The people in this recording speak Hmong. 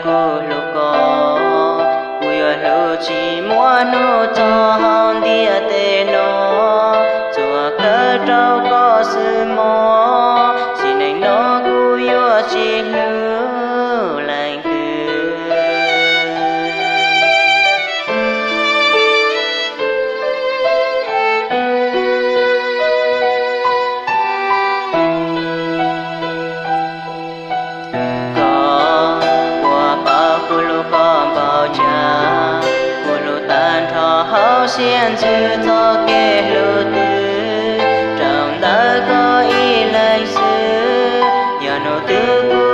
Kuv hlub koj, kuv yuav hlub tsis muab hnub txog hauv ntiaj teb no, txhua kawg rau koj xwb mog, sim neej no kuv yuav tsis hlub leej twg. Koj puas paub kuv hlub koj npaum cas, kuv hlub tag nrho hauv siab ntsws txoj kev hlub twg, raug ntawm koj ib leeg xwb, yog hnub twg kuv